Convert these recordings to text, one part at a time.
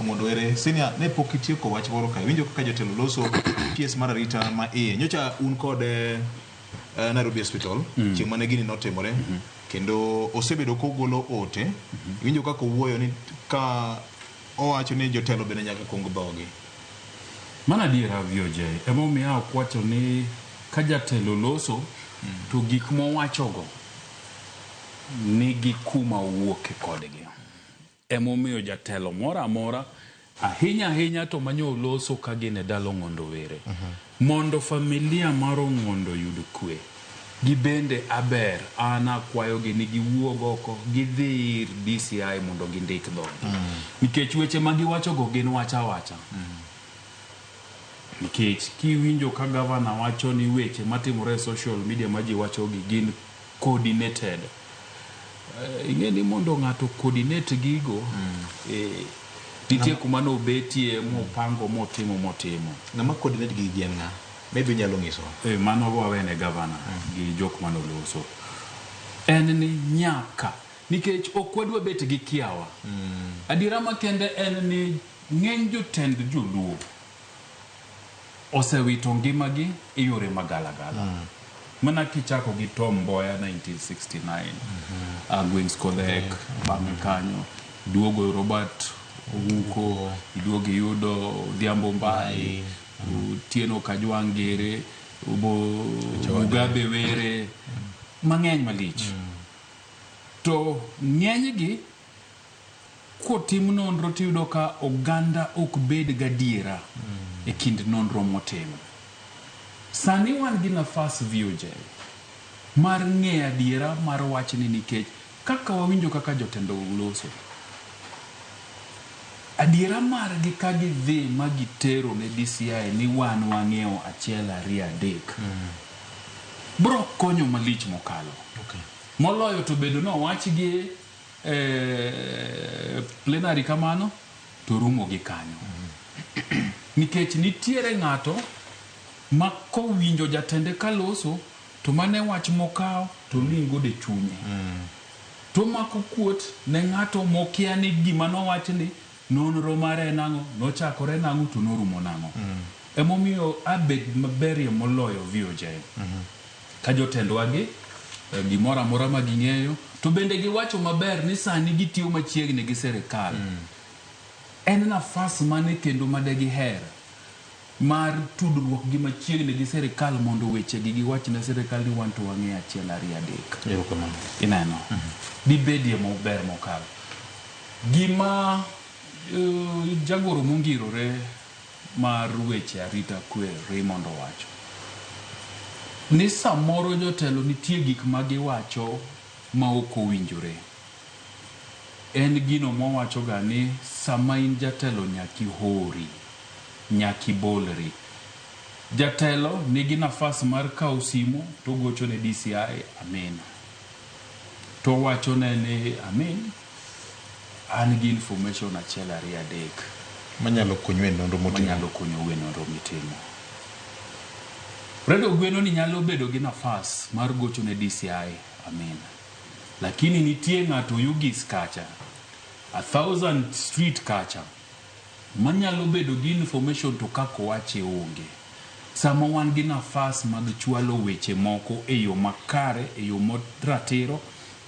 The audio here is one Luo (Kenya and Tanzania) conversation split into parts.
Ong'ondo Were. Senior, ne pok itieko wach moro ka. Iwinjo kaka jotelo loso PS mar arita ma iye. Nyocha un kod Nairobi Hospital chieng' mane gini notimore kendo osebedo kogolo ote. Iwinjo kaka owuoyo ni ka owacho ni jotelo bende nyaka kuong dhogi. Mano adiera VOJ. Emomiyo ok wacho ni ka jatelo loso to gik mowachogo nigi kuma owuoke kodgi. Emomiyo jatelo moro amora ahinya ahinya to manyo loso ka gin e dala Ong'ondo Were. Mondo familia mar Ong'ondo oyud kwe. Gibende aber an akwayogi ni giwuog oko gidhi ir DCI mondo gindik dhogi. Nikech weche ma giwachogo gin wach awacha. Nikech kiwinjo ka gavana wacho ni weche matimore e social media ma ji wachogi gin coordinated. Ing'e ni mondo ng'ato coordinate gigo, nitie kuma nobetie mopango motimo motimo. Ng'ama coordinate gigi en ng'a? Maybe inyalo nyisowa. Mano wawene gavana gi jok manoloso. En ni nyaka nikech ok wadwa bet gi kiawa. Adiera makende en ni ng'eny jotend joluo osewito ngimagi e yore magalagala. Mana kichako gi Tom Mboya 1969, Agwins Kodhek, bang'e kanyo duogo Robert Ouko, iduogo iyudo Odhiambo Mbai, Otieno Kajwang' gere, Mugabe Were, mang'eny malich. To ng'enygi kotim nonro tiyudo ka oganda ok bed gadiera e kind nonro motim. Sani wan gi nafas VOJ mar ng'eyo adiera mar wachni nikech kaka wawinjo kaka jotelo loso, adiera margi ka gidhi ma gitero ne DCI ni wan wang'eyo achiel ariyo adek, bro konyo malich mokalo. Moloyo to bedo ni owachgi e plenary kamano to rumo gi kanyo. Nikech nitiere ng'ato ma kowinjo jatende kaloso to mano e wach mokawo to oling' godo e chunye. To omako kuot ne ng'ato mokia ni gima nowach ni nonro mare en ang'o, nochakore nang'o to norumo nang'o. Emomiyo abed maberie moloyo VOJ. Ka jotendwa gi gimoro amora ma ging'eyo to bende giwacho maber ni sani gitiyo machiegni gi sirikal. En nafas mane kendo ma degiher mar tudruok gi machiegni gi sirikal mondo weche gi giwach ne sirikal ni wan to wang'eyo achiel ariyo adek. Erokamano. Ineno? Dibedie maber mokalo. Gima jagoro mongirore mar weche arita kwe Raymond owacho ni samoro jotelo nitie gik ma giwacho ma ok owinjore. En gino mowacho ga ni sama in jatelo nyaka ihori, nyaka ibolri. Jatelo nigi nafas mar kawo simu to ogocho ne DCI Amin. To owacho ne ni Amin, an gi information achiel ariyo adek. Manyalo konyu e nonro mutimo. Manyalo konyou e nonro mitimo. Fred Ogweno ni nyalo bedo gi nafas mar gocho ne DCI Amin. Lakini nitie ng'ato Oyugis kacha, 1000 Street kacha, manyalo bedo gi information to kaka owache onge. Sama wan gi nafas mag chwalo weche moko e yo makare, e yo ratiro,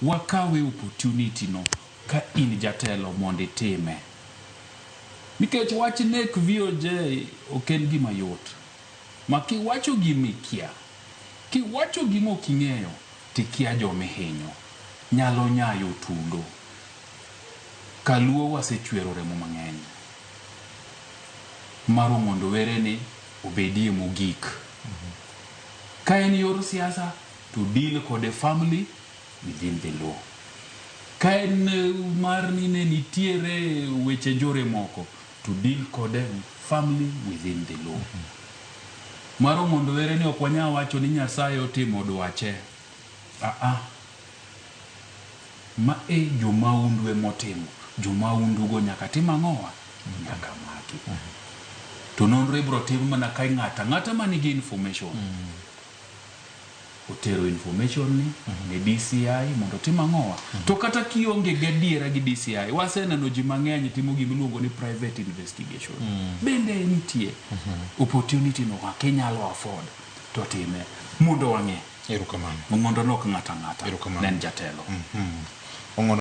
wakawe opportunity no ka in jatelo mondo itime. Nikech wach nek VOJ ok en gima yot. Ma kiwacho gima ikia, kiwacho gima ok ing'eyo, tikia joma ihinyo. Nyalo nyayo tundo. Kaluo wasechwero remo mang'eny. Mar Ong'ondo Were ni obedie mogik. Ka en yor siasa to deal kode family within the law. Ka en mar ni ne nitiere weche njore moko to deal kode family within the law. Mar Ong'ondo Were ni ok wanyal wacho ni Nyasaye otimo dwache. Aa. Ma e jomaundu emotimo. Jomaundu go nyaka tim ang'owa? Nyaka maki. To nonro ibro tim mana ka ng'ato ang'ata manigi information. Otero information ni ne DCI mondo otim ang'owa. To kata kionge gadiera gi DCI, waseneno ji mang'eny timo gima iluongo ni private investigation. Bende nitie opportunity no ka kinyalo afford to time mondo wang'e. Erokamano. Ong'ondo nok ng'ato ang'ata. Erokamano. Ne en jatelo. Ong'ondo.